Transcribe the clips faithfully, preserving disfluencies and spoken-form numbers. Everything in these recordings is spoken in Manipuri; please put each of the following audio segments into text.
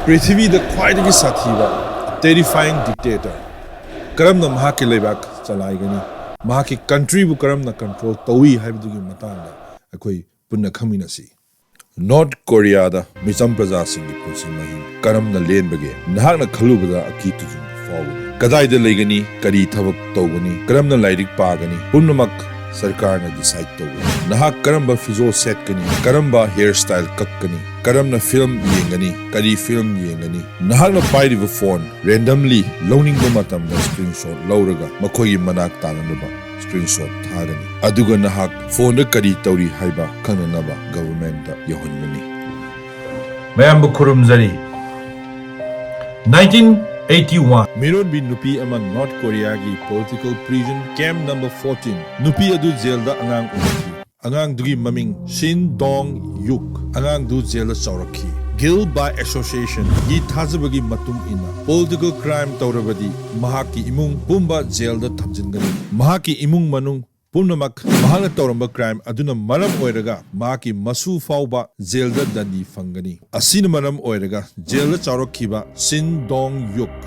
ꯄ꯭ꯔꯤꯊꯤꯕꯤꯗ ꯈ꯭ꯋꯥꯏꯗꯒꯤ ꯁꯥꯊꯤꯕ, terrifying dictator ꯀꯔꯝꯅ ꯃꯍꯥꯛꯀꯤ ꯂꯩꯕꯥꯛ ꯆꯂꯥꯏꯒꯅꯤ, ꯃꯍꯥꯛꯀꯤ countryꯕꯨ ꯀꯔꯝꯅ control ꯇꯧꯏ ꯍꯥꯏꯕꯗꯨꯒꯤ ꯃꯇꯥꯡꯗ ꯑꯩꯈꯣꯏ ꯄꯨꯟꯅ ꯈꯪꯃꯤꯟꯅꯁꯤ꯫ ꯅꯣꯔꯠ ꯀꯣꯔꯤꯌꯥꯗ ꯃꯤꯆꯝ ꯄ꯭ꯔꯖꯥꯁꯤꯡꯒꯤ ꯄꯨꯟꯁꯤ ꯃꯍꯤꯡ ꯀꯔꯝꯅ ꯂꯦꯟꯕꯒꯦ? ꯅꯍꯥꯛꯅ ꯈꯜꯂꯨꯕꯗ ꯑꯀꯤ ꯇꯨꯖꯨꯡꯕ ꯐꯥꯎꯒꯅꯤ꯫ ꯀꯗꯥꯏꯗ ꯂꯩꯒꯅꯤ? ꯀꯔꯤ ꯊꯕꯛ ꯇꯧꯒꯅꯤ? ꯀꯔꯝꯅ ꯂꯥꯏꯔꯤꯛ ꯄꯥꯒꯅꯤ? ꯄꯨꯝꯅꯃꯛ ꯁꯔꯀꯥꯔꯅ decide ꯇꯧꯒꯅꯤ꯫ ꯅꯍꯥꯛ ꯀꯔꯝꯕ ꯐꯤꯖꯣꯜ ꯁꯦꯠꯀꯅꯤ? ꯀꯔꯝꯕ hair style ꯀꯛꯀꯅꯤ? ꯀꯔꯝꯅ film ꯌꯦꯡꯒꯅꯤ? ꯀꯔꯤ film ꯌꯦꯡꯒꯅꯤ? ꯅꯍꯥꯛꯅ ꯄꯥꯏꯔꯤꯕ phone randomly ꯂꯧꯅꯤꯡꯕ ꯃꯇꯝꯗ screenshot ꯂꯧꯔꯒ ꯃꯈꯣꯏꯒꯤ ꯃꯅꯥꯛ ꯇꯥꯅꯅꯕ screenshot ꯊꯥꯒꯅꯤ꯫ ꯑꯗꯨꯒ ꯅꯍꯥꯛ phoneꯗ ꯀꯔꯤ ꯇꯧꯔꯤ ꯍꯥꯏꯕ ꯈꯪꯅꯅꯕ governmentꯇ ꯌꯧꯍꯟꯒꯅꯤ꯫ ꯃꯌꯥꯝꯕꯨ ꯈꯨꯔꯨꯝꯖꯔꯤ꯫ Nineteen eighty one꯫ ꯃꯤꯔꯣꯟꯕꯤ ꯅꯨꯄꯤ ꯑꯃ ꯅꯣꯔꯠ ꯀꯣꯔꯤꯌꯥꯒꯤ political prison camp number fourteen꯫ ꯅꯨꯄꯤ ꯑꯗꯨ ꯖꯦꯜꯗ ꯑꯉꯥꯡ ꯑꯣꯏꯔꯛꯈꯤ꯫ ꯑꯉꯥꯡꯗꯨꯒꯤ ꯃꯃꯤꯡ ꯁꯤꯟ ꯗꯣꯡ ꯌꯨꯛ꯫ ꯑꯉꯥꯡꯗꯨ ꯖꯦꯜꯗ ꯆꯥꯎꯔꯛꯈꯤ꯫ Guilt by Association ꯒꯤ ꯊꯥꯖꯕꯒꯤ ꯃꯇꯨꯡ ꯏꯟꯅ, political crime ꯇꯧꯔꯕꯗꯤ ꯃꯍꯥꯛꯀꯤ ꯏꯃꯨꯡ ꯄꯨꯝꯕ ꯖꯦꯜꯗ ꯊꯝꯖꯤꯟꯒꯅꯤ꯫ ꯃꯍꯥꯛꯀꯤ ꯏꯃꯨꯡ ꯃꯅꯨꯡ ꯄꯨꯝꯅꯃꯛ ꯃꯍꯥꯛꯅ ꯇꯧꯔꯝꯕ crime ꯑꯗꯨꯅ ꯃꯔꯝ ꯑꯣꯏꯔꯒ ꯃꯍꯥꯛꯀꯤ ꯃꯁꯨ ꯐꯥꯎꯕ ꯖꯦꯜꯗ ꯗꯟꯗꯤ ꯐꯪꯒꯅꯤ꯫ ꯑꯁꯤꯅ ꯃꯔꯝ ꯑꯣꯏꯔꯒ ꯖꯦꯜꯗ ꯆꯥꯎꯔꯛꯈꯤꯕ ꯁꯤꯟ ꯗꯣꯡ ꯌꯨꯛ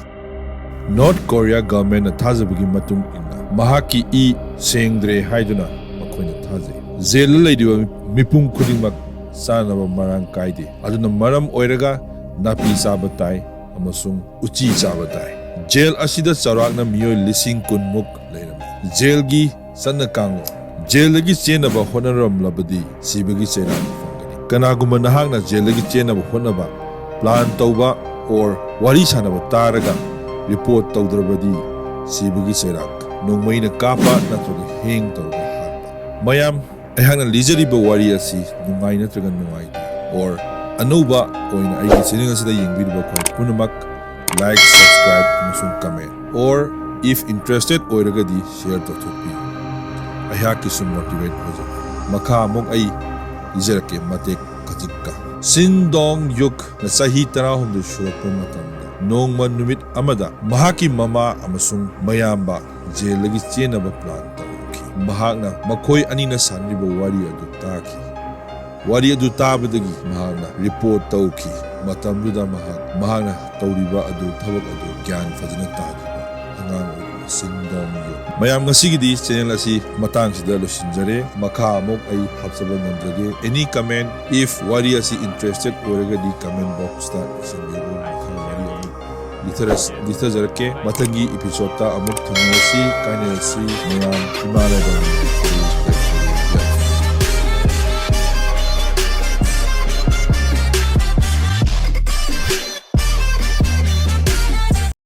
ꯅꯣꯔꯠ ꯀꯣꯔꯤꯌꯥ governmentꯅ ꯊꯥꯖꯕꯒꯤ ꯃꯇꯨꯡ ꯏꯟꯅ ꯃꯍꯥꯛꯀꯤ ꯏ ꯁꯦꯡꯗ꯭ꯔꯦ ꯍꯥꯏꯗꯨꯅ ꯃꯈꯣꯏꯅ ꯊꯥꯖꯩ꯫ ꯖꯦꯜꯗ ꯂꯩꯔꯤꯕ ꯃꯤꯄꯨꯝ ꯈꯨꯗꯤꯡꯃꯛ ꯆꯥꯅꯕ ꯃꯔꯥꯡ ꯀꯥꯏꯗꯦ, ꯑꯗꯨꯅ ꯃꯔꯝ ꯑꯣꯏꯔꯒ ꯅꯥꯄꯤ ꯆꯥꯕ ꯇꯥꯏ ꯑꯃꯁꯨꯡ ꯎꯆꯤ ꯆꯥꯕ ꯇꯥꯏ꯫ ꯖꯦꯜ ꯑꯁꯤꯗ ꯆꯥꯎꯔꯥꯛꯅ ꯃꯤꯑꯣꯏ ꯂꯤꯁꯤꯡ ꯀꯨꯟ ꯃꯨꯛ ꯂꯩꯔꯝꯃꯤ꯫ ꯖꯦꯜꯒꯤ ꯆꯠꯅ ꯀꯥꯡꯂꯣꯟ꯫ ꯖꯦꯜꯗꯒꯤ ꯆꯦꯟꯅꯕ ꯍꯣꯠꯅꯔꯝꯂꯕꯗꯤ ꯁꯤꯕꯒꯤ ꯆꯩꯔꯥꯛ ꯐꯪꯒꯅꯤ꯫ ꯀꯅꯥꯒꯨꯝꯕ ꯅꯍꯥꯛꯅ ꯖꯦꯜꯗꯒꯤ ꯆꯦꯟꯅꯕ ꯍꯣꯠꯅꯕ plan ꯇꯧꯕ or ꯋꯥꯔꯤ ꯁꯥꯟꯅꯕ ꯇꯥꯔꯒ report ꯇꯧꯗ꯭ꯔꯕꯗꯤ ꯁꯤꯕꯒꯤ ꯆꯩꯔꯥꯛ, ꯅꯣꯡꯃꯩꯅ ꯀꯥꯞꯄ ꯅꯠꯇ꯭ꯔꯒ ꯍꯦꯡ ꯇꯧꯔꯒ ꯍꯥꯠꯄ꯫ ꯃꯌꯥꯝ, ꯑꯩꯍꯥꯛꯅ ꯂꯤꯖꯔꯤꯕ ꯋꯥꯔꯤ ꯑꯁꯤ ꯅꯨꯡꯉꯥꯏ ꯅꯠꯇ꯭ꯔꯒ ꯅꯨꯡꯉꯥꯏꯇꯦ or ꯑꯅꯧꯕ ꯑꯣꯏꯅ ꯑꯩꯒꯤ channel ꯑꯁꯤꯗ ꯌꯦꯡꯕꯤꯔꯤꯕ ꯑꯩꯈꯣꯏ ꯄꯨꯝꯅꯃꯛ like, subscribe ꯑꯃꯁꯨꯡ comment or if interested ꯑꯣꯏꯔꯒꯗꯤ share ꯇꯧꯊꯣꯛꯄꯤꯌꯨ꯫ ꯑꯩꯍꯥꯛꯀꯤꯁꯨ motivate ꯑꯣꯏꯖꯕ꯫ ꯃꯈꯥ ꯑꯃꯨꯛ ꯑꯩ ꯂꯤꯖꯔꯛꯀꯦ ꯃꯇꯦꯛ ꯈꯖꯤꯛꯀ꯫ ꯁꯤꯟ ꯗꯣꯡ ꯌꯨꯛꯅ ꯆꯍꯤ ꯇꯔꯥꯍꯨꯝꯗꯣꯏ ꯁꯨꯔꯛꯄ ꯃꯇꯝꯗ ꯅꯣꯡꯃ ꯅꯨꯃꯤꯠ ꯑꯃꯗ ꯃꯍꯥꯛꯀꯤ ꯃꯃꯥ ꯑꯃꯁꯨꯡ ꯃꯌꯥꯝꯕ ꯖꯦꯜꯗꯒꯤ ꯆꯦꯟꯅꯕ plan ꯇꯧꯔꯛꯈꯤ꯫ ꯃꯍꯥꯛꯅ ꯃꯈꯣꯏ ꯑꯅꯤꯅ ꯁꯥꯟꯅꯔꯤꯕ ꯋꯥꯔꯤ ꯑꯗꯨ ꯇꯥꯈꯤ꯫ ꯋꯥꯔꯤ ꯑꯗꯨ ꯇꯥꯕꯗꯒꯤ ꯃꯍꯥꯛꯅ report ꯇꯧꯈꯤ꯫ ꯃꯇꯝꯗꯨꯗ ꯃꯍꯥꯛ, ꯃꯍꯥꯛꯅ ꯇꯧꯔꯤꯕ ꯑꯗꯨ, ꯊꯕꯛ ꯑꯗꯨ ꯒ꯭ꯌꯥꯟ ꯐꯖꯅ ꯇꯥꯈꯤꯕ ꯑꯉꯥꯡ ꯑꯣꯏꯔꯤꯕ ꯁꯤꯟ ꯗꯣꯡ ꯌꯨ꯫ ꯃꯌꯥꯝ, ꯉꯁꯤꯒꯤꯗꯤ ꯆꯦꯅꯦꯜ ꯑꯁꯤ ꯃꯇꯥꯡꯁꯤꯗ ꯂꯣꯏꯁꯤꯟꯖꯔꯦ꯫ ꯃꯈꯥ ꯑꯃꯨꯛ ꯑꯩ ꯍꯥꯞꯆꯕ ꯉꯝꯖꯒꯦ꯫ Any comment, if ꯋꯥꯔꯤ ꯑꯁꯤ interested ꯑꯣꯏꯔꯒꯗꯤ comment box ꯇ ꯏꯁꯤꯟꯕꯤꯔꯛꯎ꯫ ꯃꯈꯥ ꯋꯥꯔꯤ ꯑꯃꯨꯛ ꯂꯤꯊꯔꯁ-, ꯂꯤꯊꯖꯔꯛꯀꯦ꯫ ꯃꯊꯪꯒꯤ episode ꯇ ꯑꯃꯨꯛ ꯊꯦꯡꯅꯔꯁꯤ, ꯀꯥꯏꯅꯔꯁꯤ꯫ ꯃꯌꯥꯝ ꯏꯃꯥ ꯂꯩꯕꯥꯛ